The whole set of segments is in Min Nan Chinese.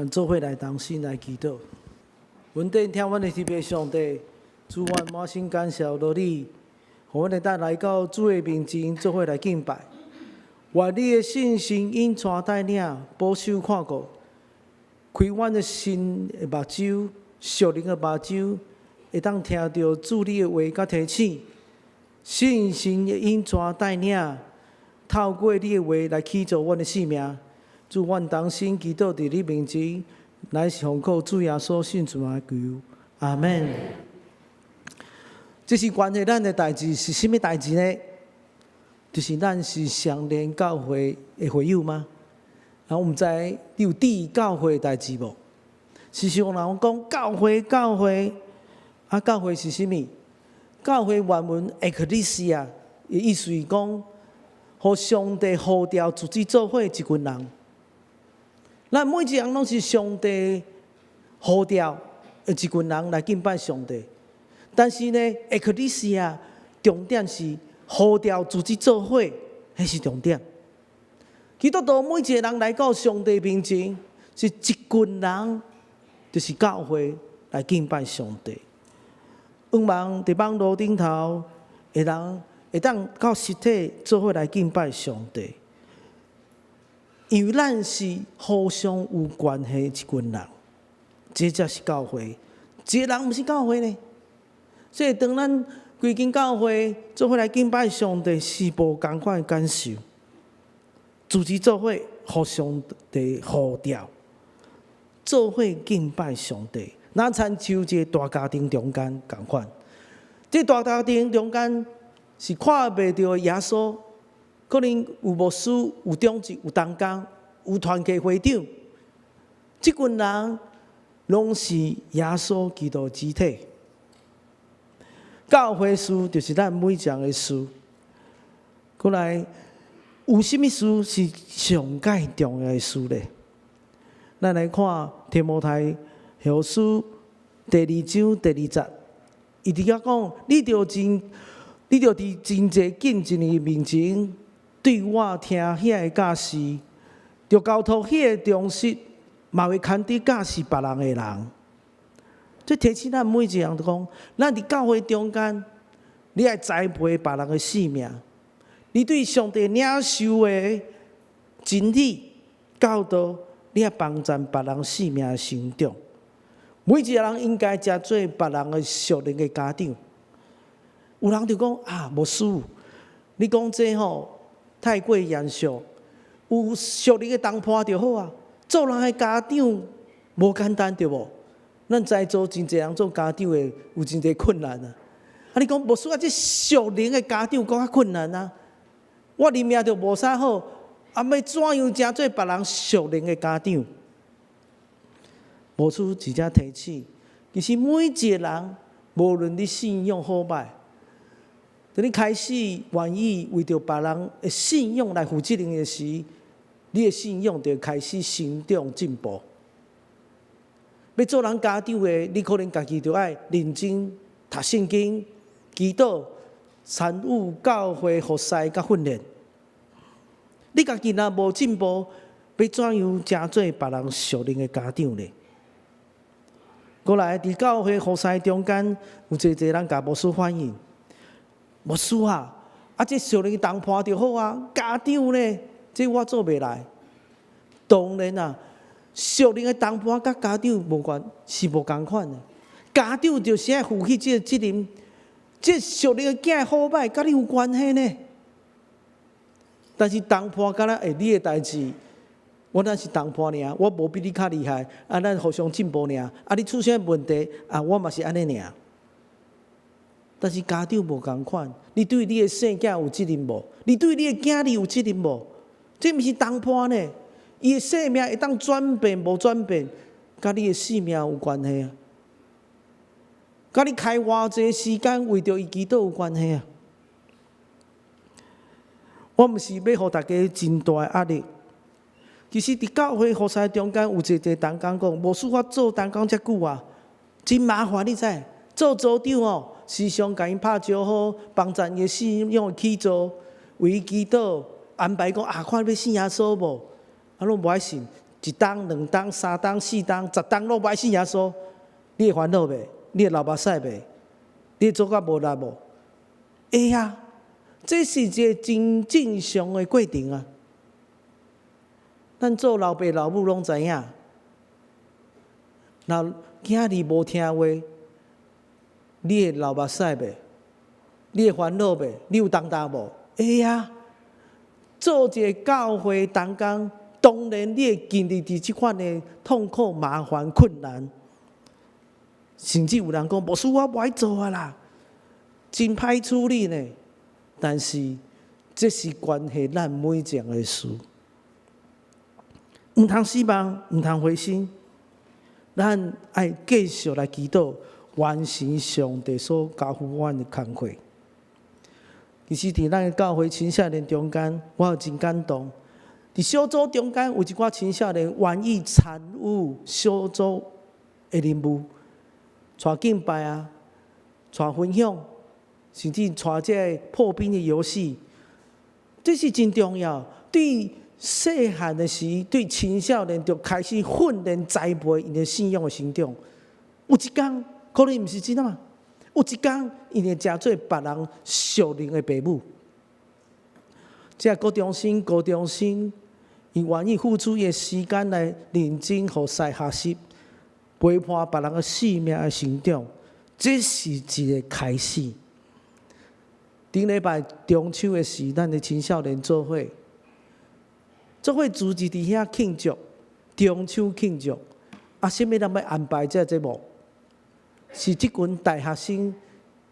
做伙來同心來祈禱。阮頂疼阮的天父上帝，主，阮滿心感謝予你，予阮會當來到主的面前做伙來敬拜。願你的聖神引帶帶領，保守看顧，開阮的心的目睭，屬靈的目睭，會當聽著主你的話佮提醒。聖神的引帶帶領，透過你的話來起造阮的生命。主，阮同心祈禱佇你面前，乃是奉靠主耶穌聖名求，阿門。這是關係咱的代誌，是啥物代誌呢？就是咱是相連教會的會友嗎？啊，我毋知你有佇意教會的代誌無？時常人講教會，教會，啊，教會是啥物？教會原文 ekklesia 的意思是講，予上帝呼召組織做伙一群人。咱每一個人攏是上帝呼召的一群人來敬拜上帝。但是呢，ekklesia 重點是呼召組織做伙，彼是重點。基督徒每一個人來到上帝面前，是一群人，就是教會來敬拜上帝。向望佇網路頂頭的人，會當到實體做伙來敬拜上帝。因為咱是互相有關係的一群人，這才是教會。一個人毋是教會呢。所以當咱規間教會做伙來敬拜上帝，是無仝款的感受。組織做伙，予上帝呼召，做伙敬拜上帝，若親像一個大家庭中間仝款。這大家庭中間是看袂著的耶穌。可能有牧師、有長執、有同工、有團契會長，這群人攏是耶穌基督肢體。教會事就是咱每一人的事。過來，有啥物事是上蓋重要的事咧？咱來看提摩太後書第二章第二節，伊佇遐講：你著佇真濟見證的面前，對我聽遐个教示，著交託彼個忠實，嘛會堪得教示別人的人。這提醒咱每一個人都講，咱佇教會中間，你愛栽培別人的性命，你對上帝領受的真理教導，你愛幫贊別人性命的成長。每一個人應該成做別人的屬靈的家長。有人就講啊，牧師，你講這吼太過嚴肅，有屬靈的同伴就好啊。做人的家長無簡單對無？咱在座真濟人做家長的有真濟困難啊！啊，你講牧師啊，這屬靈的家長閣較困難啊！我靈命就無啥好，啊，欲怎樣成做別人屬靈的家長？牧師直接提醒，其實每一個人，無論你信仰好䆀，當你開始願意為著別人的信仰來負責任的時，你的信仰就開始成長進步。欲做人家長的，你可能家己就愛認真讀聖經、祈禱、參與教會服侍佮訓練。你家己若無進步，欲怎樣成做別人屬靈的家長呢？過來，佇教會服侍中間，有濟濟人共牧師反映：牧師啊，啊這屬靈同伴就好啊，家長呢，這我做袂來。當然啊，屬靈的同伴佮家長無關，是無仝款的。家長就是愛負起這個責任，這屬靈的囝好䆀，佮你有關係呢。但是同伴敢若會你的代誌，我若是同伴爾，我無比你較厲害，啊，咱互相進步爾。啊，你出啥問題，啊，我嘛是按呢爾。但是家長無仝款，你對你的細囝有責任無？你對你的囝兒有責任無？這毋是同伴呢，伊的生命會當轉變無轉變，佮你的性命有關係啊。佮你開偌濟時間為著伊祈禱有關係啊。我毋是欲予大家真大的壓力。其實佇教會服侍中間有濟濟同工講，牧師我做同工遮久啊，真麻煩，你知？做組長哦，時常共𪜶拍招呼，幫贊伊的信仰起造，為伊祈禱，安排講啊，看欲信耶穌無？啊，攏無愛信，一冬、兩冬、三冬、四冬、10冬攏無愛信耶穌，你會煩惱袂？你會流目屎袂？你會做甲無力無？會啊，這是一個真正常的過程啊。咱做老爸老母攏知影，若囝兒無聽話，你會流目屎袂？你會煩惱袂？你有擔擔無？會啊！做一個教會同工，當然你會經歷佇這款的痛苦、麻煩、困難，甚至有人講：牧師，我無愛做啊啦，真歹處理呢。但是這是關係咱每一個人的事，毋通失望，毋通灰心，咱愛繼續來祈禱，完成上帝所交付阮的工課。其實，佇咱的教會青少年中間，我有真感動。佇小組中間，有一寡青少年願意參與小組的任務，帶敬拜啊，帶分享，甚至帶這个破冰的遊戲，這是真重要。對細漢的時，對青少年就開始訓練栽培𪜶的信仰的成長。有一天，可能毋是這嘛。有一天，𪜶會成做別人屬靈的爸母。這國中生、高中生，𪜶願意付出伊的時間來認真服侍學習，陪伴別人的生命的成長，這是一個開始。頂禮拜中秋的時，咱的青少年做伙，做伙組織佇遐慶祝中秋慶祝。啊，啥物人欲安排這個節目？是這群大學生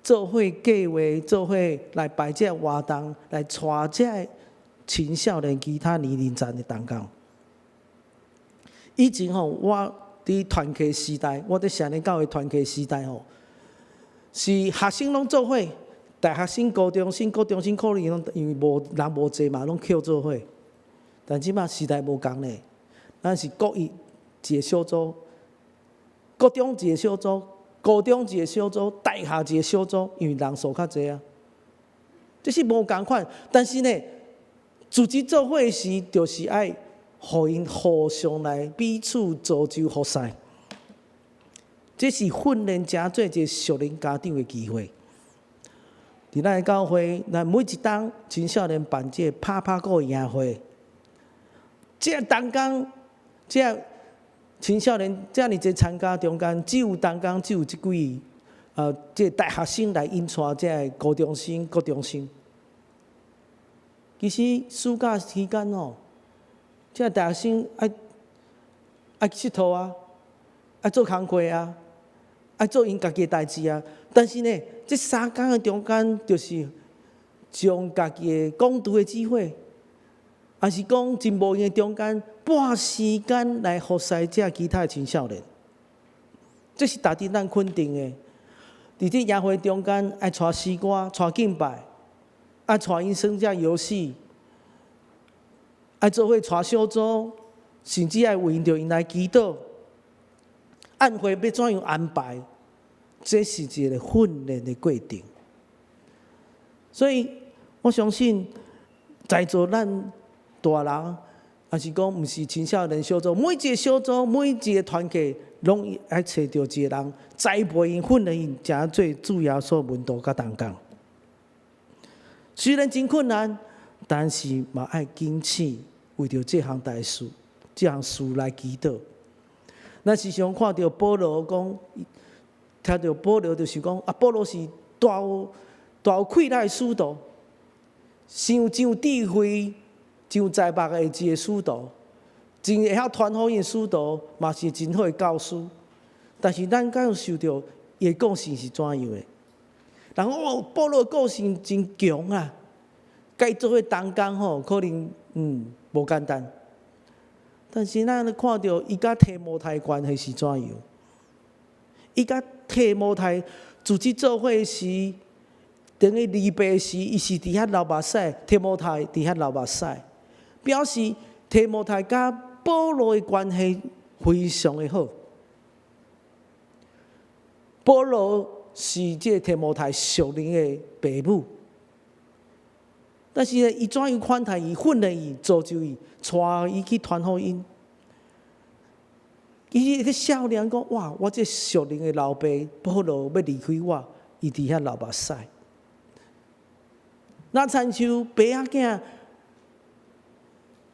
做伙計劃，做伙來排這個活動，來帶這個青少年其他年齡層的同工。以前吼，我佇團契時代，我佇少年教會團契時代吼，是學生攏做伙，大學生、高中生、高中生可能攏因為無人無濟嘛，攏抾做伙。但這擺時代無仝咧，咱是國一一個小組，國中一個小組，高中一個小組，大學一個小組，因為人數較濟啊。這是無仝款，但是呢，組織做伙時，就是愛予𪜶互相來彼此造就服侍。這是訓練成做一個屬靈家長的機會。佇咱的教會，咱每一冬青少年辦這個拍拍鼓營會，這同工，這青少年遮爾濟參加中間，只有同工只有這幾這個大學生來引帶這個高中生、國中生。其實暑假期間吼，這個大學生愛愛𨑨迌啊，愛做工課啊，愛做𪜶家己的代誌啊。但是呢，這3工的中間，就是將家己的講道的機會，抑是講真無閒的中間，撥時間來服侍這其他的青少年，這是值得咱肯定的。佇這營會中間，愛帶詩歌、帶敬拜，愛帶𪜶耍這遊戲，愛做伙帶小組，甚至愛為著𪜶來祈禱。宴會欲怎樣安排？這是一個訓練的過程。所以我相信，在座咱大人，抑是講毋是青少年小組，每一個小組、每一個團契，攏愛揣著一個人栽培𪜶、訓練𪜶，成做主耶穌門徒佮同工。雖然真困難，但是嘛愛堅持為著這項大事、這項事來祈禱。咱時常看著保羅講，聽著保羅就是講啊，保羅是大有大有氣力的使徒，傷真有智慧、真有才目的一個使徒，真會曉傳福音的使徒，嘛是真好的教師。但是咱感受著伊的個性是怎樣的？人講哦，保羅個性真強啊，共伊做伙同工吼，可能無簡單。但是咱看著伊佮提摩太關係是怎樣？伊佮提摩太組織做伙時，等於離別時，伊是佇遐流目屎，提摩太佇遐流目屎，表示提摩太佮保羅的關係非常的好。保羅是這個提摩太屬靈的爸母，但是呢，伊怎樣款待伊、訓練伊、造就伊、帶伊去傳福音？伊個少年講：哇！我這屬靈的老爸保羅欲離開我，伊佇遐流目屎。若親像爸仔囝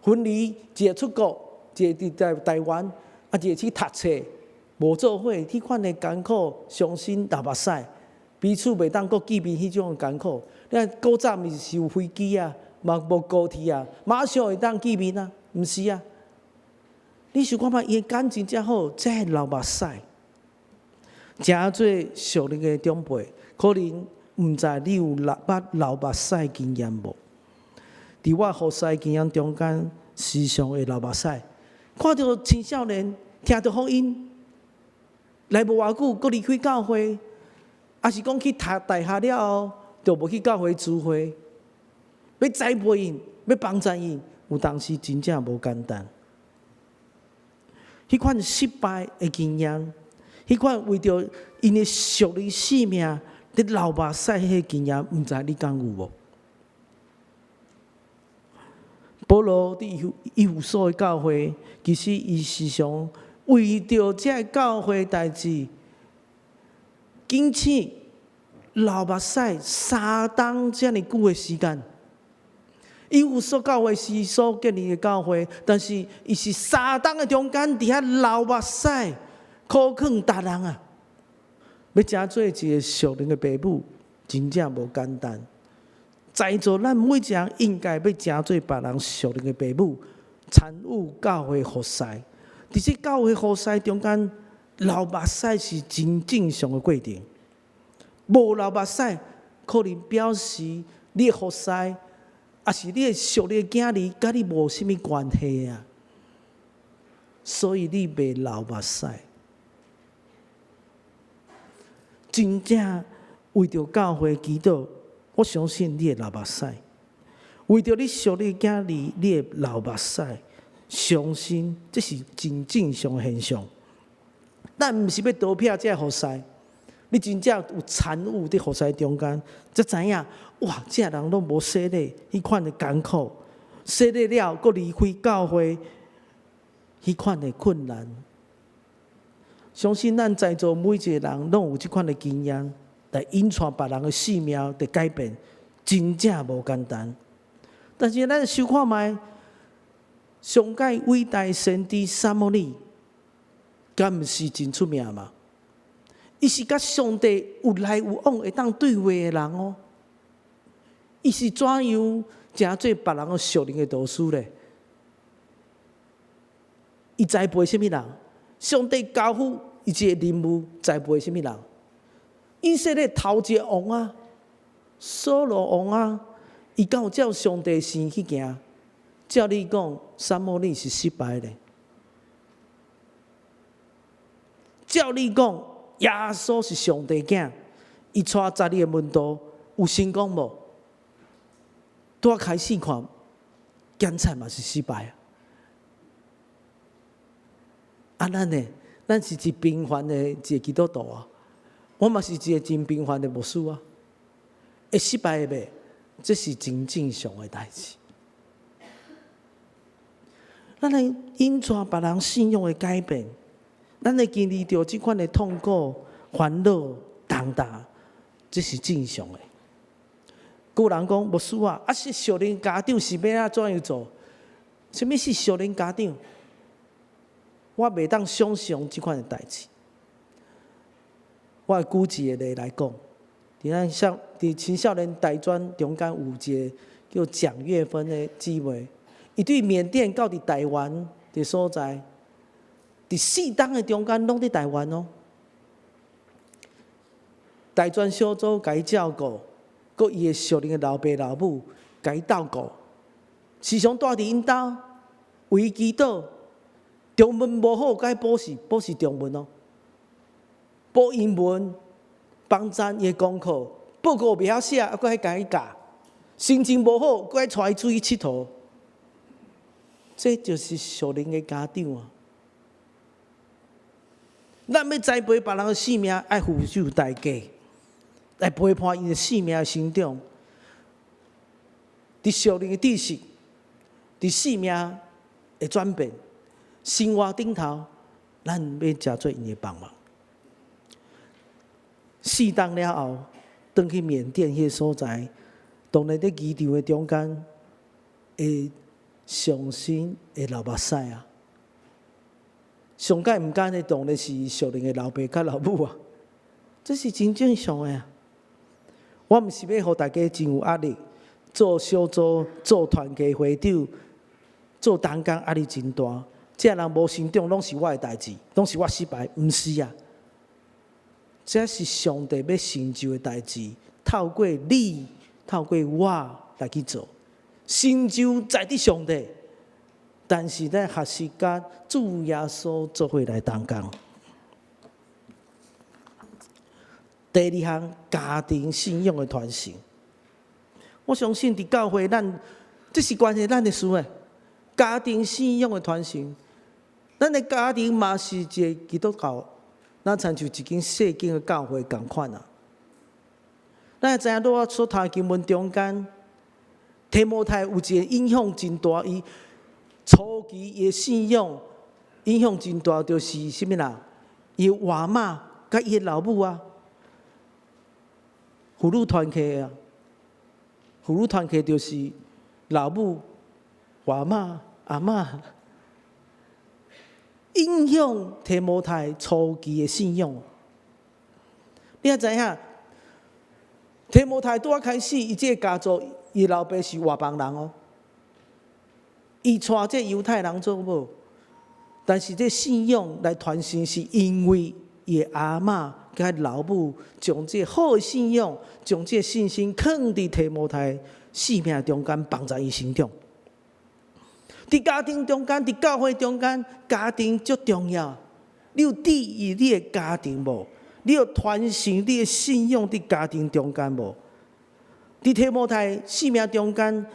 分離，一个出國，一个佇台灣，啊，一个去讀冊，無做伙，彼款的艱苦、傷心、流目屎，彼此袂當閣見面，彼種艱苦。你看古早毋是有飛機啊，嘛無高鐵啊，馬上會當見面啊，毋是啊？你想看覓伊的感情遮好，才會流目屎。誠濟屬靈的長輩，可能毋知你有流捌流目屎經驗無？佇我服侍經驗中間，時常會流目屎。看著青少年聽著福音，來無偌久，閣離開教會，抑是講去讀大學了後，就無去教會聚會，欲栽培𪜶，欲幫助𪜶，有當時真正無簡單。彼款失敗的經驗，彼款為著𪜶的屬靈性命佇流目屎彼个經驗，毋知你敢有無？保羅佇以弗所的教會，其實伊時常為著這个教會代誌，警醒流目屎3冬遮爾久的時間。以弗所教會是所建立的教會，但是伊是三冬的中間，佇遐流目屎，苦勸逐人啊！欲成做一個屬靈的爸母，真正無簡單。在座咱每一個人應該欲成做別人屬靈的爸母，參與教會服侍。佇這教會服侍中間，流目屎是真正常的過程。無流目屎，可能表示你的服侍，抑是你的屬靈囝兒，佮你無啥物關係啊。所以你袂流目屎。真正為著教會祈禱，我相信你會流目屎。為著你屬靈囝兒，你會流目屎，傷心，這是真正常的現象。咱毋是欲逃避這个服侍，你真正有參與佇服侍中間，才知影哇！這个人攏無洗禮，彼款的艱苦，洗禮了，閣離開教會，彼款的困難。相信咱在座每一個人攏有這款的經驗，來引帶別人的生命的改變，真正無簡單。但是咱想看覓，上蓋偉大先知撒母耳，敢毋是真出名嘛？伊是佮上帝有來有往，會當對話的人哦。伊是怎樣成做別人的屬靈的導師咧？伊栽培啥物人？上帝交付伊一个任務，栽培啥物人？以色列頭一个王啊，掃羅王啊，伊敢有照上帝心去行？照理講，撒母耳是失敗的。照理講，耶穌是上帝囝，伊帶12個門徒有成功無？拄仔開始看，檢查嘛是失敗啊！啊，咱呢？咱是一平凡的一个基督徒啊！我嘛是一个真平凡的牧師啊！會失敗袂？這是真正常的代誌。咱來引帶別人信仰的改變，咱會經歷著這款的痛苦、煩惱、重擔，這是正常的。有人講牧師啊，啊是屬靈家長是欲按怎樣做？啥物是屬靈家長？我袂當想像這款的代誌。我會舉一個例來講，佇咱少佇青少年大專中間有一個叫蔣月芬的姊妹，伊對緬甸到佇台灣的所在，佇4冬的中間攏佇台灣哦。大專小組共伊照顧，閣伊的屬靈的老爸老母共伊鬥顧，時常蹛佇𪜶兜為伊祈禱。中文無好，閣愛補習補習中文哦，補英文，幫贊伊的功課，報告袂曉寫，閣愛共伊教。心情無好，閣愛帶伊出去𨑨迌。這就是屬靈的家長啊！咱欲栽培別人的性命，愛付出代價，來陪伴𪜶的性命成長。佇屬靈的知識，佇性命的轉變，生活頂頭，咱欲誠做𪜶的幫忙。4冬了後，轉去緬甸彼个所在，當然佇機場的中間，會傷心，會流目屎啊！上蓋毋甘的當然是屬靈的老爸佮老母啊，這是真正常的啊！我毋是欲予大家真有壓力，做小組、做團契會長、做同工壓力真大。這人無成長，攏是我的代誌，攏是我失敗，毋是啊！這是上帝欲成就的代誌，透過你、透過我來去做，成就在佇上帝。但是咱學習佮主耶穌做伙來同工。第二項，家庭信仰的傳承。我相信佇教會，咱這是關係咱的事的。家庭信仰的傳承，咱的家庭嘛是一个基督教，咱親像一間細間的教會仝款啊。咱會知影，我所讀的經文中間，提摩太有一个影響真大，伊初期伊的信仰影響真大，就是啥物啦？伊的外媽佮伊的老母啊，父女團契啊，父女團契就是老母、外媽、阿嬤，影響提摩太初期的信仰。你也知影，提摩太拄仔開始，伊這个家族，伊老爸是外邦人哦。伊娶這猶太人做某，但是這信仰來傳承，是因為伊的阿嬤佮老母將這好的信仰，將這信心囥佇提摩太生命中間，幫助伊成長。佇家庭中間，佇教會中間，家庭足重要。你有注意你的家庭無？你有傳承你的信仰佇家庭中間無？佇提摩太生命中間，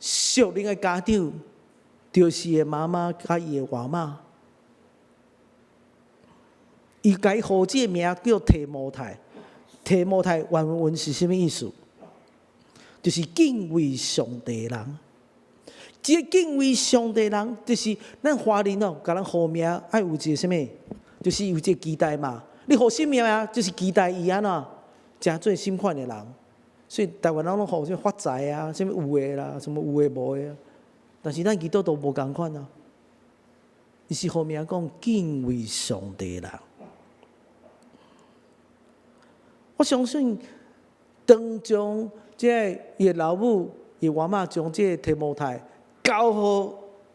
屬靈的家長，就是伊的媽媽佮伊的外媽。伊共伊號這个名叫提摩太。提摩太原文是啥物意思？就是敬畏上帝的人。這个敬畏上帝人，就是咱華人哦，共咱號名愛有一个啥物？就是有這个期待嘛。你號啥名啊？就是期待伊按怎，成做啥款的人。所以台灣人攏號啥發財啊，啥物有的啦，什麼有的無的啊。但是咱基督徒無仝款啊，伊是號名講敬畏上帝的人。我相信，當將這个伊的老母、伊外媽將這个提摩太交予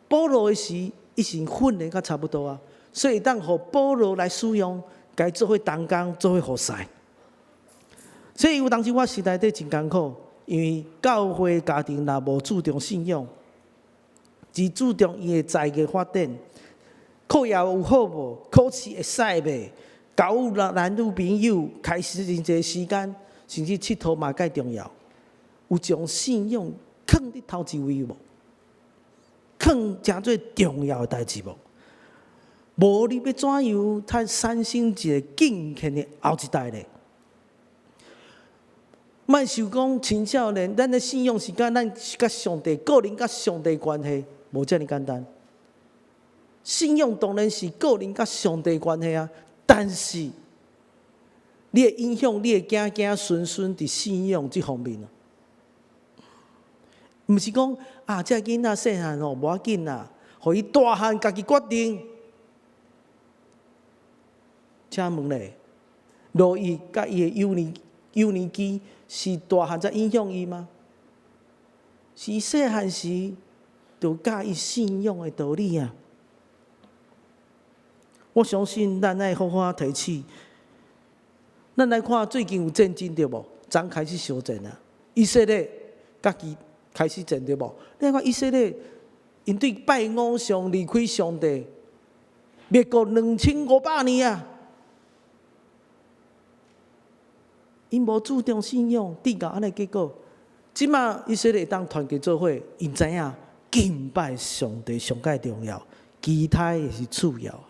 保羅的時，伊是訓練甲差不多啊，所以當予保羅來使用，共伊做伙同工，做伙服侍。所以有當時我實在底真艱苦，因為教會家庭若無注重信仰，只注重伊的才藝發展，課業有好無，考試會使袂，交男女朋友，開始真濟時間，甚至𨑨迌嘛蓋重要。有將信仰囥佇頭一位無？囥誠做重要的代誌無？無你欲怎樣才產生一个敬虔的後一代咧？莫想講青少年，咱的信仰是佮咱佮上帝個人佮上帝關係，無遮爾簡單。信仰當然是個人佮上帝關係啊，但是你會影響你的囝囝孫孫佇信仰這方面啊。毋是講啊，這个囡仔細漢吼無要緊啦，予伊大漢家己決定。請問咧，羅伊佮伊的幼年幼年期是大漢才影響伊嗎？是伊細漢時就教伊信仰的道理啊！我相信咱愛好好提醒。咱來看最近有戰爭對無？昨開始相戰啊！以色列家己開始戰對無？你看以色列，𪜶對拜偶像離開上帝，滅國2500年啊！𪜶無注重信仰，得到按呢結果。這馬以色列會當團結做伙，𪜶知影敬拜上帝上蓋重要，其他的是次要的。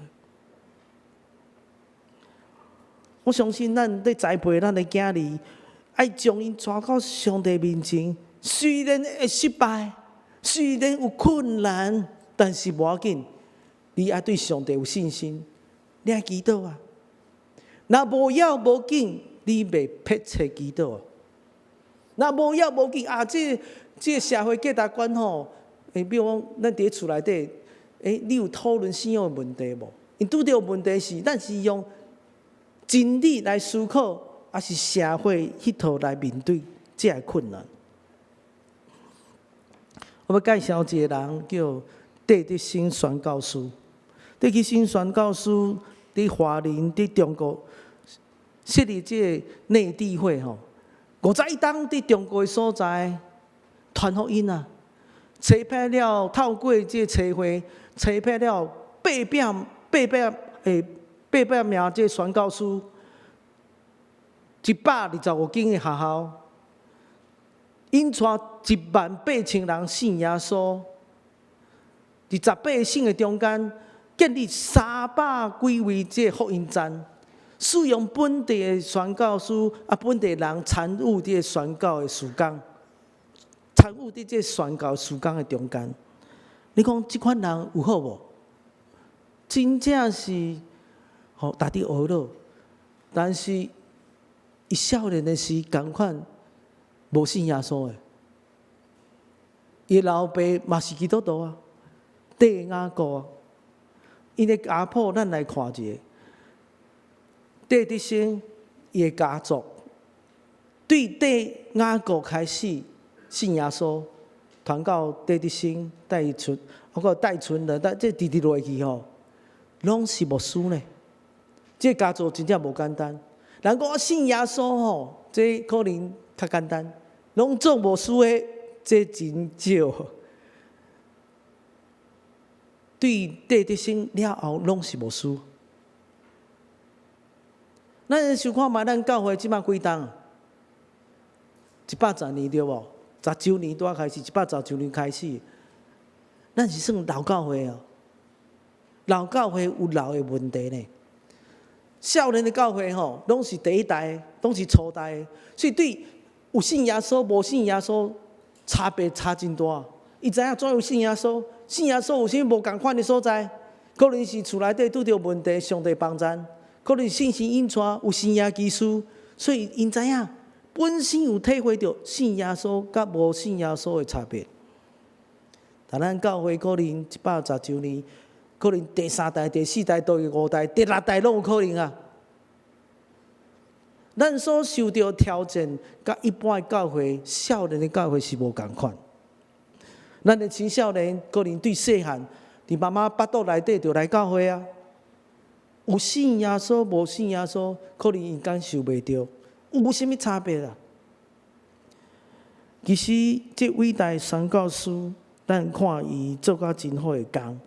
我相信咱咧栽培咱的囝兒，愛將𪜶帶到上帝面前。雖然會失敗，雖然有困難，但是無要緊。你愛對上帝有信心，你愛祈禱啊！若無要無緊，你袂迫切祈禱。若無要無緊啊！這個社會價值觀吼，比如講，咱佇厝內底，你有討論信仰的問題無？𪜶拄著問題是，咱是用真理來思考，抑是社會彼套來面對這个困難？我欲介紹一個人叫戴德生宣教師。戴德生宣教師佇華人佇中國設立這个內地會吼，51冬佇中國的所在傳福音啊，差派了透過這個差會，差派了八百名這個宣教師，125間的學校，引帶1萬8千人信耶穌，佇18個省的中間建立三百幾位這個福音站，使用本地的宣教師啊，本地人參與這个宣教的事工，參與佇這个宣教事工的中間。你講這款人有好無？真正是予大家學了，但是伊少年的時仝款無信耶穌的，伊老爸嘛是基督徒啊，戴雅各啊，𪜶的家譜咱來看一下，戴德生伊的家族對戴雅各開始信耶穌，傳到戴德生、戴存，抑閣戴存仁，但這直直落去吼，攏是牧師呢。這個家族真正無簡單。人講我信耶穌吼，這可能較簡單。攏做牧師的，這真少。對戴德生了後，攏是牧師。咱想看覓，咱教會這馬幾冬？110年對無？十週年拄仔開始，110週年開始，咱是算老教會哦。老教會有老的問題呢。少年的教會吼，攏是第一代，攏是初代，所以對有信耶穌、無信耶穌差別差真大。伊知影怎有信耶穌，信耶穌有啥物無仝款的所在？可能是厝內底拄著問題，上帝幫贊；可能聖神引帶有神蹟奇事，所以𪜶知影本身有體會著信耶穌佮無信耶穌的差別。但咱教會可能110週年，可能第三代、第四代、第五代、第六代攏有可能啊。咱所受著挑戰，佮一般的教會、少年的教會是無仝款。咱的青少年可能對細漢，佇媽媽腹肚內底就來教會啊。有信耶穌，無信耶穌，可能𪜶感受袂著，有啥物差別啊？其實這偉大宣教師，咱看伊做甲真好的工。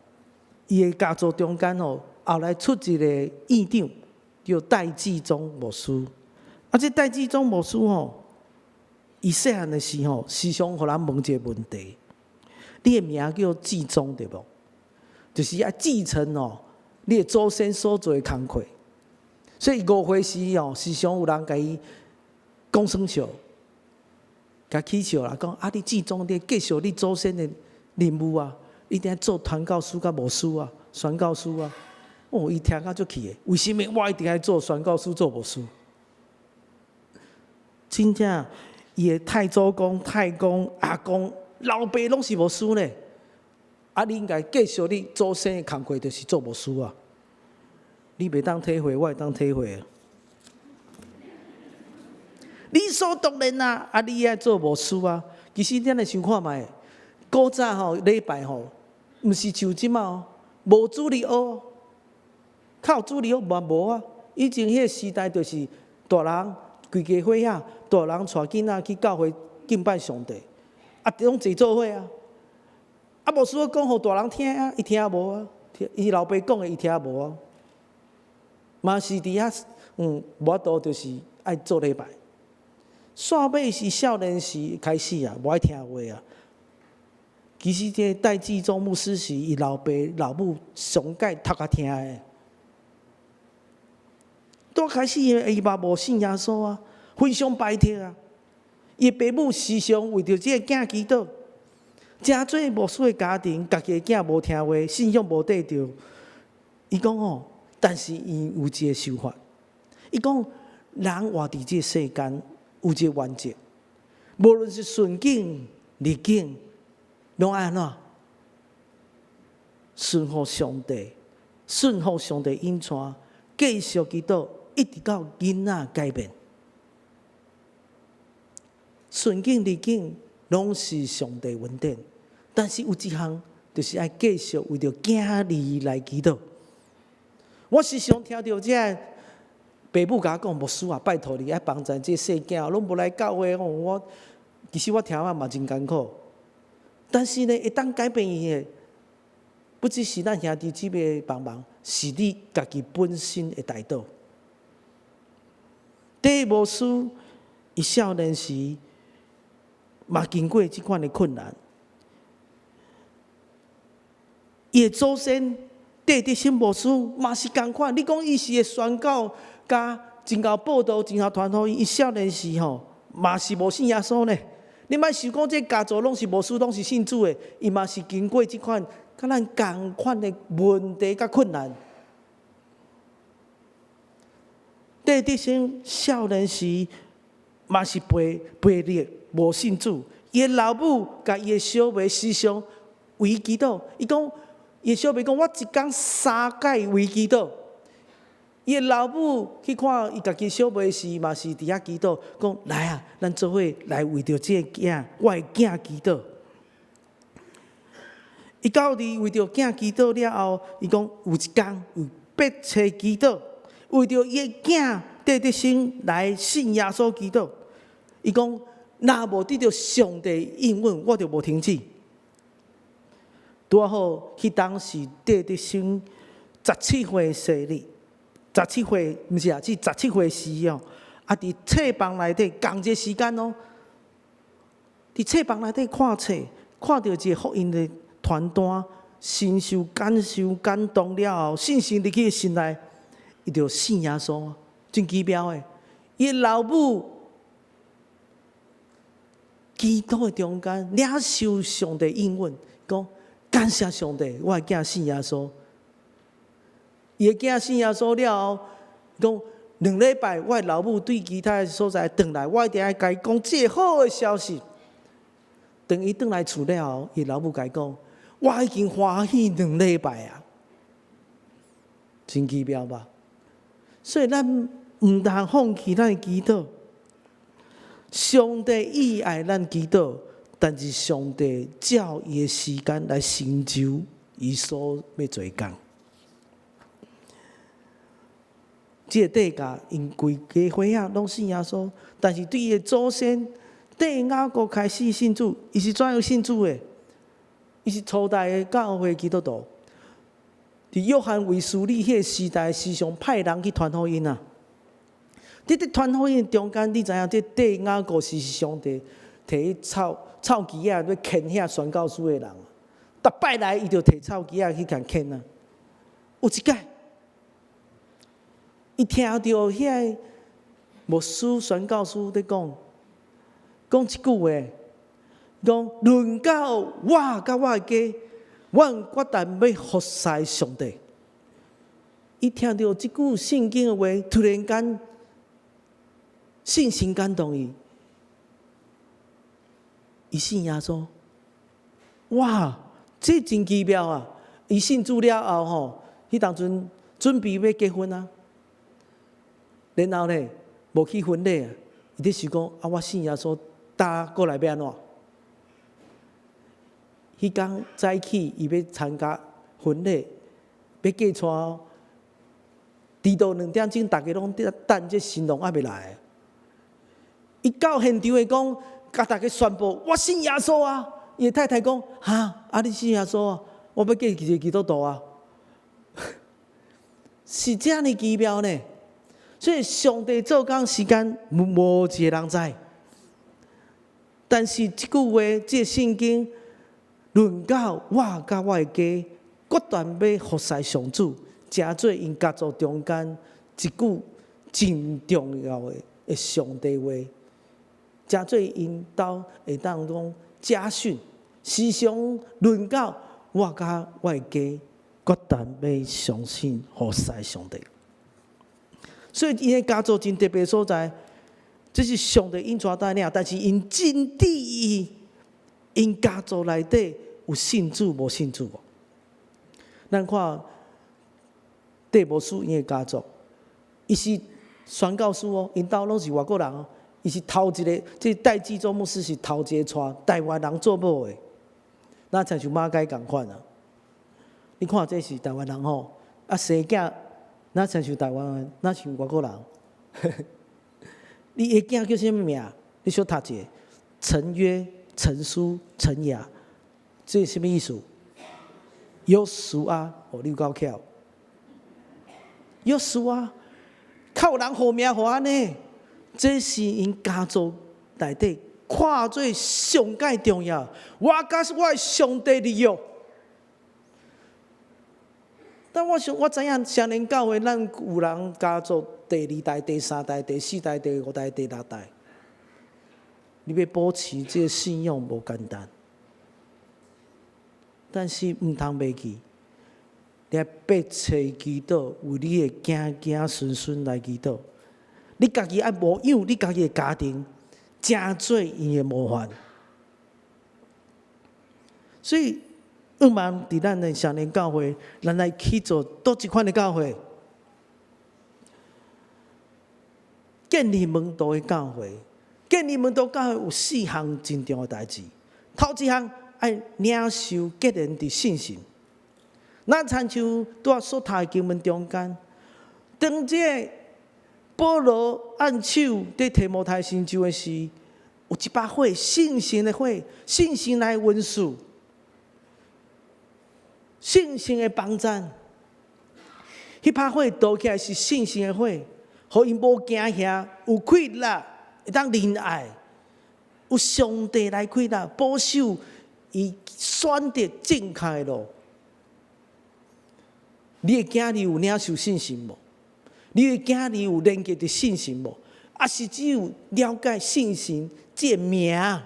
伊的家族中間吼，後來出一個院長，叫戴志忠牧師。啊，這戴志忠牧師吼，伊細漢的時候，時常予人問一個問題：你的名叫志忠對無？就是愛繼承哦，你的祖先所做的工課。所以5歲時哦，時常有人共伊講耍笑，共起笑啦，講啊，你志忠，你繼續你祖先的任務啊！一定愛做傳教師佮牧師啊，宣教師啊。哦，伊聽甲足氣的，為啥物我一定愛做宣教師、做牧師？真正，伊的太祖公、太公、阿公、老爸攏是牧師呢。啊，你應該繼續你祖先的工課，就是做牧師啊。你袂當體會，我會當體會啊。理所當然啊！啊，你愛做牧師啊。其實咱來想看覓，古早吼禮拜吼，毋是像這馬哦，無主日學，較有主日學嘛無啊。以前彼个時代就是大人規家伙仔，大人帶囡仔去教會敬拜上帝，啊，攏坐做伙啊。啊，牧師講予大人聽啊，伊聽無啊？伊老爸講的，伊聽無啊？嘛是佇遐，無法度就是愛做禮拜。煞尾是少年時開始啊，無愛聽話啊。其實這戴志忠牧師是伊老爸老母上蓋頭殼疼的。拄開始伊嘛無信耶穌啊，非常排斥啊。伊爸母時常為著這個囝祈禱。誠濟牧師的家庭，家己的囝無聽話，信仰無對著。伊講吼，但是伊有一个想法，伊講人活佇這個世間有一個原則，無論是順境逆境，攏愛按怎？順服上帝，順服上帝引帶，繼續祈禱，一直到囡仔改變。順境逆境攏是上帝恩典，但是有一項就是愛繼續為著囝兒來祈禱。我時常聽著這个爸母共我講，牧師啊，拜託你愛幫贊這細囝，攏無來教會哦。我其實我聽啊嘛真艱苦，但是呢，會當改變伊的，不只是咱兄弟姊妹的幫忙，是你家己本身的代禱。第一牧師，伊少年時嘛經過這款的困難，伊的祖先戴德生牧師嘛是仝款。你講伊是會宣教佮真𠢕報道，真𠢕傳福音。伊少年時吼嘛是無信耶穌呢。你莫想講這家族攏是牧師，攏是信主的，伊嘛是經過這款佮咱仝款的問題佮困難。戴德生少年時嘛是背背逆無信主，伊的老母共伊的小妹時常為祈禱。伊講，伊的小妹講，我一工三擺為祈禱。伊的老母去看伊家己小妹時，嘛是佇遐祈禱，講來啊，咱做伙來為著這个囝，我的囝祈禱。伊到底為著囝祈禱了後，伊講有一工為伯冊祈禱，為著伊的囝戴德生來信耶穌祈禱。伊講若無得著上帝應允，我就無停止。拄仔好，彼當時戴德生十七歲生日，十七歲毋是啊，是十七歲時哦。啊，佇冊房內底仝一个時間哦，佇冊房內底看冊，看著一个福音的傳單，深受感受感動了後，信心入去心內，伊就信耶穌，真奇妙的。伊的老母祈禱的中間，領受上帝應允，講感謝上帝，我的囝信耶穌。伊的囝信耶穌了後，講2禮拜，我的老母對其他的所在轉來，我一定愛共伊講這个好的消息。當伊轉來厝了後，伊老母共伊講，我已經歡喜兩禮拜啊，真奇妙吧？所以咱毋通放棄咱的祈禱。上帝意愛咱祈禱，但是上帝照伊的時間來成就伊所欲做的工。這個戴家𪜶規家伙仔攏信耶穌，但是對伊的祖先戴雅各開始信主，伊是怎樣信主的？伊是初代的教會基督徒。佇約翰衛斯理彼个時代，時常派人去傳福音啊。佇咧傳福音中間，你知影這戴雅各是上帝提臭臭旗仔欲牽遐宣教師的人，逐擺來伊就提臭旗仔去共牽啊。有一擺，伊聽著遐個牧師宣教師佇講，講一句話，講論到我佮我的家，阮決斷欲服侍上帝。伊聽著這句聖經的話，突然間信心感動伊，伊信耶穌。哇，這真奇妙啊！伊信主了後吼，彼當陣準備欲結婚啊，然後呢，無去婚禮啊，伊咧想講啊，我信耶穌，搭過來欲按怎？彼工早起，伊欲參加婚禮，欲嫁娶，遲到2點鐘，逐家攏佇等這新郎猶未來。伊到現場會講，共逐家宣布我信耶穌啊！伊的太太講：哈，啊你信耶穌啊？我欲嫁一个基督徒啊！是遮爾奇妙呢。所以上帝做工時間無一个人知，但是這句話，這个聖經論到我佮我的家，決斷欲服侍上主，成做𪜶家族中間一句真重要的上帝話，成做𪜶兜會當講家訓，時常論到我佮我的家，決定欲相信服侍上帝。所以𪜶的家族真特別所在，這是上帝引帶帶領，但是𪜶真注意，𪜶家族內底有信主無信主無？咱看戴牧師𪜶的家族，伊是宣教師哦，𪜶兜攏是外國人哦，伊是頭一个，這戴志忠牧師是頭一個娶台灣人做某的，若親像馬偕仝款啊！你看這是台灣人吼，啊生囝若親像台灣人，若像外國人。你的囝叫啥物名？你小讀一下，陳約、陳書、陳雅，這是啥物意思？約書亞，哦，你有夠巧。約書亞，較有人號名予按呢？這是𪜶家族內底看做上蓋重要。我佮我的上帝立約。但我想，我知影雙連教會，咱有人家族第二代、第三代、第四代、第五代、第六代，你欲保持這个信仰無簡單。但是毋通袂記，你愛迫切祈禱，為你的囝囝孫孫來祈禱。你家己愛牧養你家己的家庭，成做𪜶的模範。所以，向望佇咱的雙連教會，咱來去做佗一款的教會，建立門徒的教會。建立門徒教會有四項真重要的代誌。頭一項愛領受結連佇信心。咱親像拄仔所讀的經文中間，當這个保羅按手佇提摩太身上的時，有一把火，聖神的火，聖神來恩賜，聖神的幫贊。彼把火倒起來是聖神的火，予𪜶無驚嚇，有氣力，會當忍愛，有上帝來氣力保守伊選擇正確的路。你的囝兒有領受信心無？你的囝兒有連結著信心無？抑是只有了解信心這个名？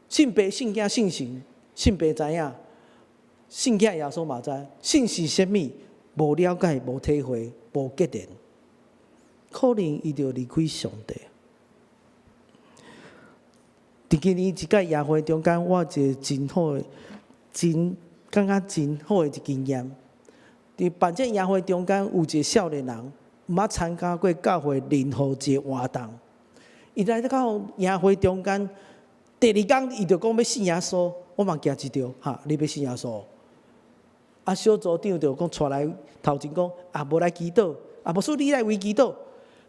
信爸、信囝、信神，信爸知影，信囝耶穌嘛知，信是啥物？無了解、無體會、無結連，可能伊就離開上帝。佇今年一屆夜會中間，我有一個真好的、真感覺真好的一個經驗。佇辦這夜會中間，有一個少年人，毋捌參加過教會任何一個活動。伊來到夜會中間，第二工伊就講欲信耶穌，我嘛驚一跳，哈！你欲信耶穌？啊，小組長就講帶來頭前講，啊，無來祈禱，啊，牧師你來為祈禱。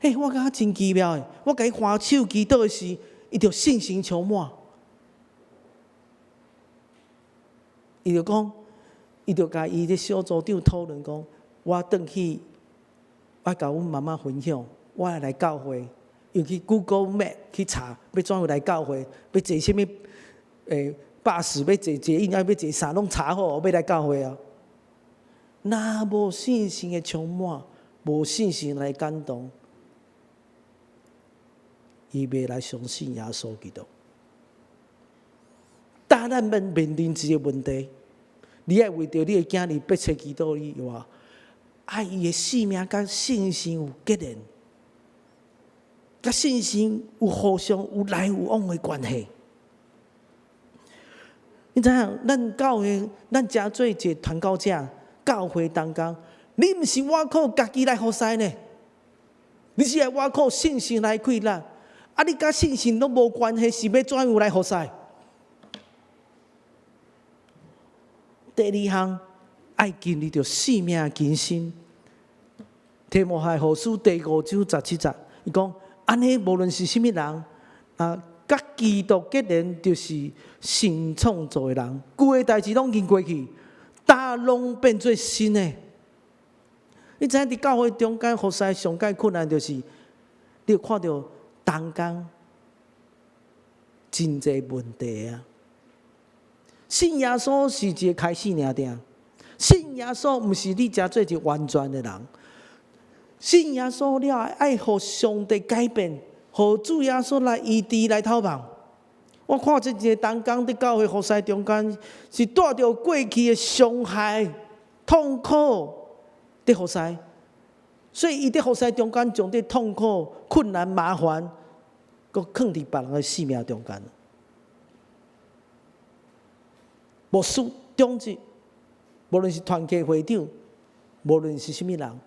嘿，我感覺真奇妙的，我共伊揮手祈禱的時，伊就信心充滿。伊就講，伊就共伊的小組長討論講，我轉去，我共阮媽媽分享，我愛來教會，又去 Google Map 去查，欲怎樣來教會，欲坐啥物巴士，欲坐捷運，抑欲坐啥，攏查好，欲來教會啊。若無信心的充滿，無信心來感動，伊袂來相信耶穌基督。當咱面面臨一個問題，你愛為著你的囝兒迫切祈禱以外，愛伊的性命佮信心有結連，佮信心有互相有來有往的關係。你知影，咱教會，咱誠做一個傳教者，教會同工，你毋是倚靠家己來服侍呢？你是愛倚靠信心來氣力。啊，你佮信心攏無關係，是欲怎樣來服侍？第二項，愛經歷著生命更新。提摩太後書第五章十七節，伊講：按呢，無論是啥物人，啊，佮基督結連，就是新創造的人，舊的代誌攏已經過去，焦攏變做新的。你知影佇教會中間服侍上蓋困難，就是你有看著同工真濟問題啊！信耶穌是一個開始爾定，信耶穌毋是你誠做一個完全的人。信耶穌了後，愛予上帝改變，予主耶穌來醫治來透望。我看這一個同工佇教會服侍中間，是帶著過去的傷害、痛苦佇服侍，所以伊佇服侍中間將這痛苦、困難、麻煩，閣囥佇別人的性命中間。牧師、長執，無論是團契會長，無論是啥物人，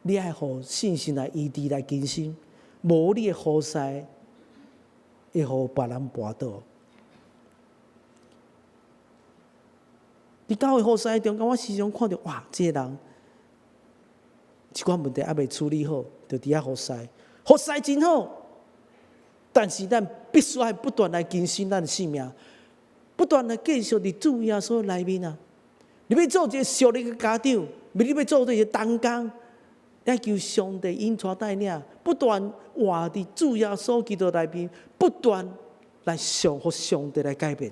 你愛予信心來醫治來更新，無你的服侍，會予別人跋倒。佇教會服侍中間，我時常看著，哇！這个人一寡問題猶未處理好，就佇遐服侍，服侍真好。但是咱必須愛不斷來更新咱的性命，不斷來繼續佇主耶穌內面啊！你欲做一個屬靈的家長，你欲做一個同工，你愛求上帝引帶帶領，不斷活佇主耶穌基督內面，不斷來上予上帝來改變。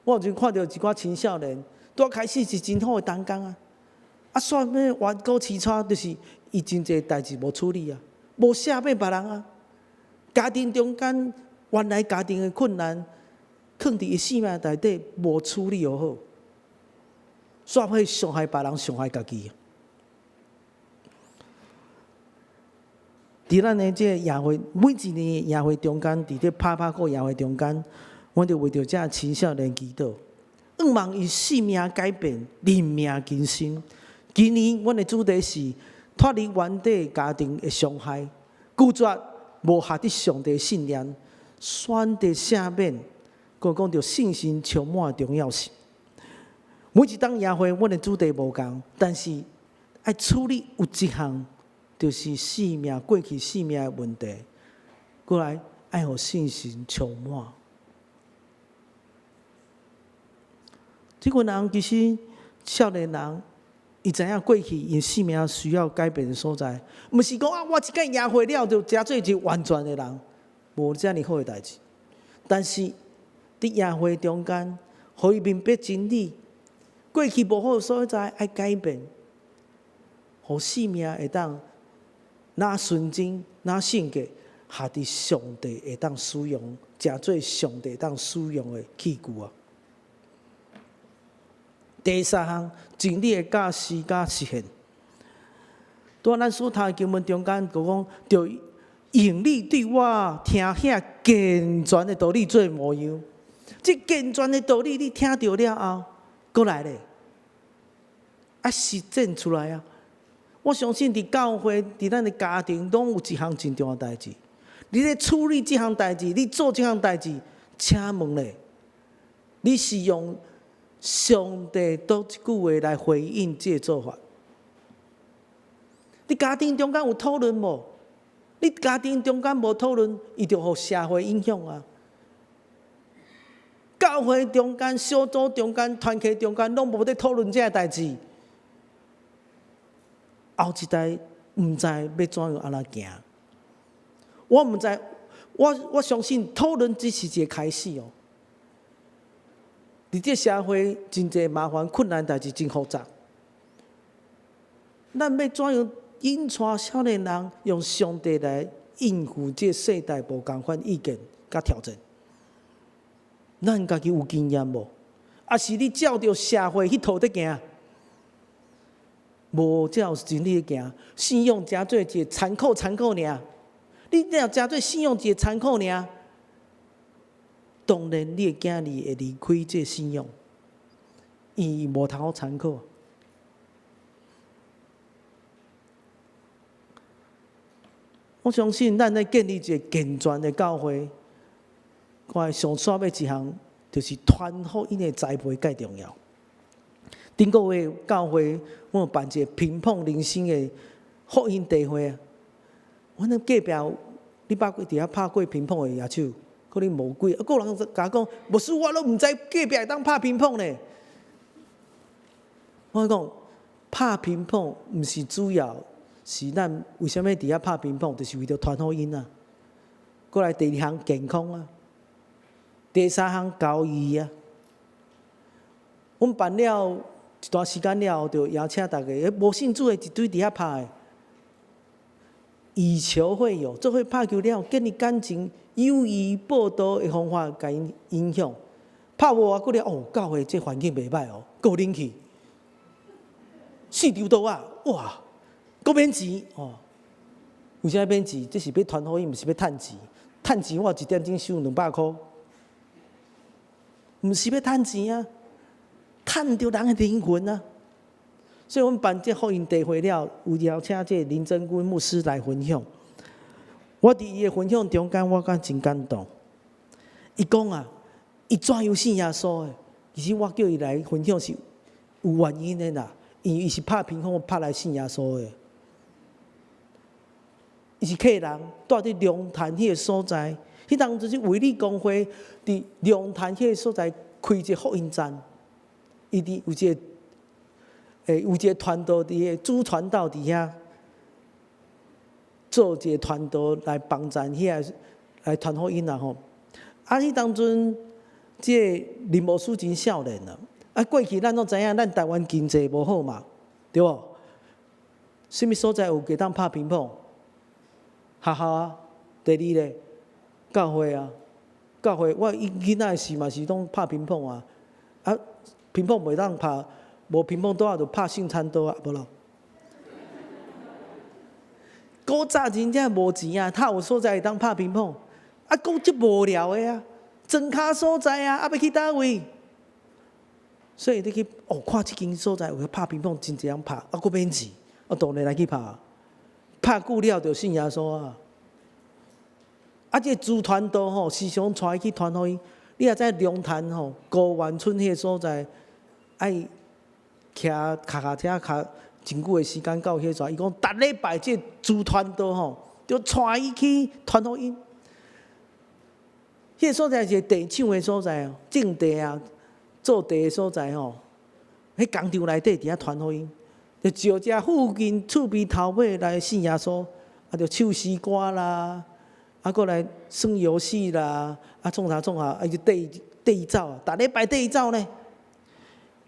我有陣看著一寡青少年，拄開始是真好的同工啊，啊，煞欲越過淒惨，就是伊真濟代誌無處理啊，無赦免別人啊，家庭中間原來家庭的困難，囥佇伊性命內底無處理好，煞會傷害別人，傷害家己。佇咱的這個夜會，每一年的夜會中間，佇這拍拍鼓夜會中間，阮就為著這青少年祈禱，向望伊性命改變，靈命更新。今年阮的主題是脫離原底家庭的傷害，拒絕無合佇上帝信念，選擇赦免，閣講著信心充滿的重要性。每一當夜會，阮的主題無仝，但是愛處理有一項，就是性命過去性命的問題，過來愛予信心充滿。這群人其實少年人，伊知影過去𪜶性命需要改變的所在，毋是講啊，我一擺夜會了就成做一個完全的人，無遮爾好的代誌。但是佇夜會中間，予伊明白真理，過去無好的所在愛改變，予性命會當若純真、若性格，合佇上帝會當使用，成做上帝會當使用的器具啊！第三項，真理的教示佮實現。拄仔咱所讀的經文中間，就講，著用你對我聽遐健全的道理做模樣。這健全的道理，你聽著了後，閣來咧，愛實踐出來啊！我相信佇教會，佇咱的家庭，攏有一項真重要代誌。你咧處理這項代誌，你做這項代誌，請問咧，你是用上帝佗一句話來回應這個做法？你家庭中間有討論無？你家庭中間無討論，伊就予社會影響啊。教會中間、小組中間、團契中間，攏無咧討論這个代誌。後一代毋知欲怎樣按怎行。我毋知，我相信討論只是一個開始哦。佇這社會真濟麻煩困難代誌真複雜，咱欲怎樣引帶少年人用上帝來應付這世代無仝款意見佮挑戰？咱家己有經驗無？抑是你照著社會彼套佇行？無照真理行，信仰成做一个參考參考爾。你若成做信仰一个參考爾。當然，你的囝兒會離開這个信仰，伊無通好參考。我相信，咱咧建立一个健全的教會，看上煞尾一項，就是傳福音的栽培蓋重要。頂個月教會，阮有辦一个平碰人生的福音大會啊。阮咧隔壁，你捌過佇遐拍過乒乓的舉手？可能無幾，啊，閣有人共我講，牧師我攏毋知隔壁會當拍乒乓呢。我講拍乒乓毋是主要，是咱為啥物佇遐拍乒乓，就是為著傳福音啊。過來第二項健康啊，第三項交誼啊。阮辦了一段時間了後，就邀請逐家，無信主的一堆佇遐拍的。以球會友，做伙拍球了，建立感情、友誼、報道的方法，共𪜶影響。拍無偌久了，哦，教會這環境袂䆀哦，閣有冷氣，四張桌仔，哇，閣免錢哦。為啥免錢？這是欲傳福音，毋是欲趁錢。趁錢我一點鐘收200箍，毋是欲趁錢啊，趁著人的靈魂啊。所以，阮辦這福音大會了，有邀請這林真君牧師來分享。我佇伊的分享中間，我感覺真感動。伊講啊，伊怎樣信耶穌的？其實我叫伊來分享是有原因的啦，因為伊是拍乒乓拍來信耶穌的。伊是客人，蹛佇龍潭彼个所在，彼當陣是衛理公會佇龍潭彼个所在開一個福音站，伊佇有一個有一個傳道佇個主傳道佇遐做一個傳道來幫贊遐來傳福音啦吼。啊，彼當陣這個林牧師真少年啊，啊過去咱攏知影，咱台灣經濟無好嘛，對無？啥物所在有會當拍乒乓？學校啊，第二咧，教會啊，教會我囡仔時嘛是攏拍乒乓啊，啊乒乓袂當拍，無乒乓桌仔就拍聖餐桌啊，無咯。古早真正無錢啊，較有所在會當拍乒乓，啊，閣足無聊的啊，莊跤所在啊，啊欲去佗位？所以你去哦，看這間所在有拍乒乓，真濟人拍，啊，閣免錢，我當然來去拍。拍久了就信耶穌啊！啊，這個主傳道吼，時常帶伊去傳福音。你若知龍潭吼，高原村彼個所在，愛騎跤踏車較真久的時間到彼所在。伊講，逐禮拜這個主傳道吼，就帶伊去傳福音。彼個所在是地廠的所在哦，種地啊，做地的所在吼。彼工廠內底佇遐傳福音。就招遮附近厝邊頭尾來信耶穌，啊，就唱詩歌啦，啊，閣來耍遊戲啦，啊，創啥創啥，啊，就綴綴伊走，逐禮拜綴伊走呢。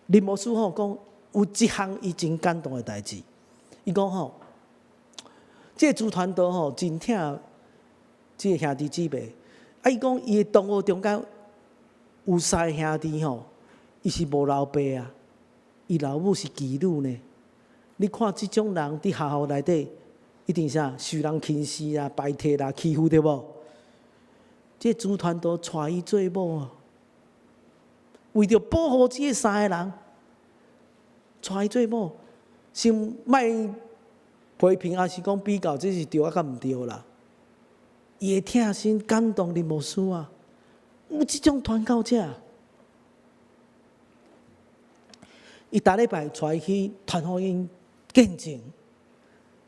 林牧師吼講，有一項伊真感動的代誌，伊講吼，這個主傳道吼真疼這個兄弟姊妹，啊，伊講伊的同學中間有三个兄弟吼，伊是無老爸啊，伊老母是妓女呢。你看這種人佇學校內底，一定啥受人輕視啊、排斥啦、欺負對無？這個主傳道娶伊做某啊，為著保護這個三个人，娶伊做某，先莫批評，抑是講比較，這是對抑抑毋對啦。伊的疼心感動林牧師啊，有這種傳教者。伊逐禮拜帶伊去傳福音見證，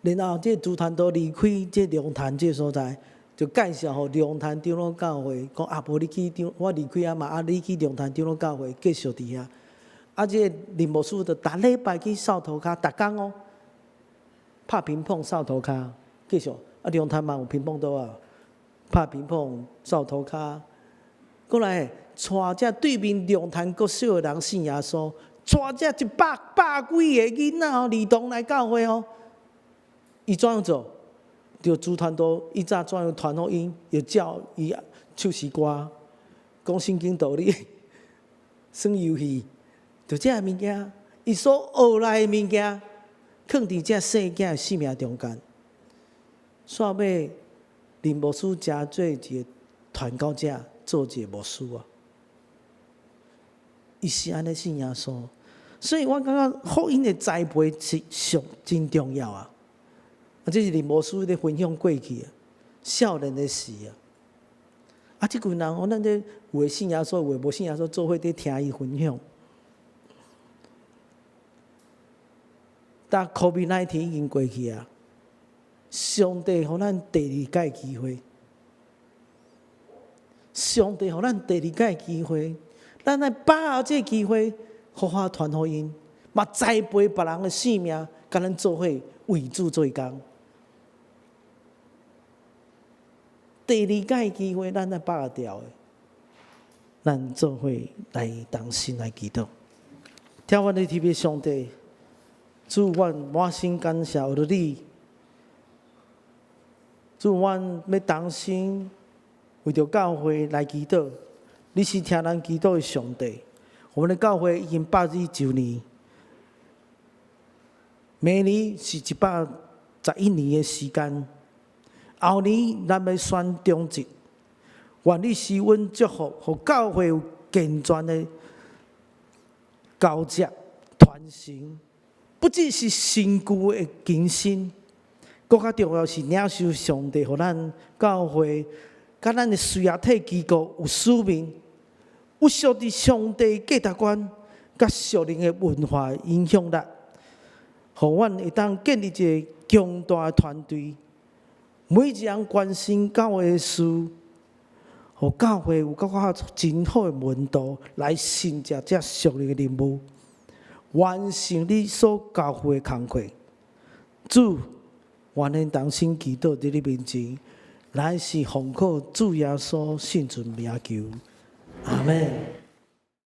然後這個主傳道離開這龍潭這個所在，就介紹予龍潭長老教會，講啊，無你去長，我離開啊嘛，啊你去龍潭長老教會繼續佇遐。啊，這個林牧師就逐禮拜去掃塗跤，逐工哦，拍乒乓掃塗跤，繼續。啊，龍潭嘛有乒乓桌啊，拍乒乓掃塗跤。過來帶這對面龍潭國小的人信耶穌。帶這一百百幾個囡仔哦，兒童來教會哦。伊怎樣做？就主傳道，伊早怎樣傳福音，又教伊唱詩歌，講聖經道理，耍遊戲，就這个物件，伊所學來的物件，囥佇這細囝的生命中間。煞尾林牧師成做一个傳教者，做一个牧師啊。伊是按呢信耶穌。所以我感覺福音的栽培是上真重要啊！啊，這是林牧師咧分享過去啊，少年的時啊。啊，這群人，咱這有的信耶穌，有的無信耶穌，做伙佇聽伊分享。但 COVID-19 已經過去啊，上帝予咱第二擺機會，上帝予咱第二擺機會，咱愛把握這個機會。好好傳福音，嘛栽培別人的性命，共咱做伙為主做工。第二擺機會，咱愛把握牢的，咱做伙來同心來祈禱。疼阮的天父上帝，主，阮滿心感謝，為著你，主，阮欲同心為著教會來祈禱。你是聽人祈禱的上帝。我們的教會已經102週年，明年是111年的時間。後年咱欲選長執，願你賜阮祝福，予教會有健全的交接傳承，不只是身軀的更新，閣較重要是領受上帝予咱教會，佮咱的隨後體機構有使命，有受佇上帝價值觀佮屬靈的文化影響力，予阮會當建立一个強大的團隊，每一人關心教會的事，予教會有閣較真好的門徒來承接這屬靈的任務，完成你所交付的工課。主，願恁同心祈禱佇你面前，乃是奉靠主耶穌聖尊名求，阿門。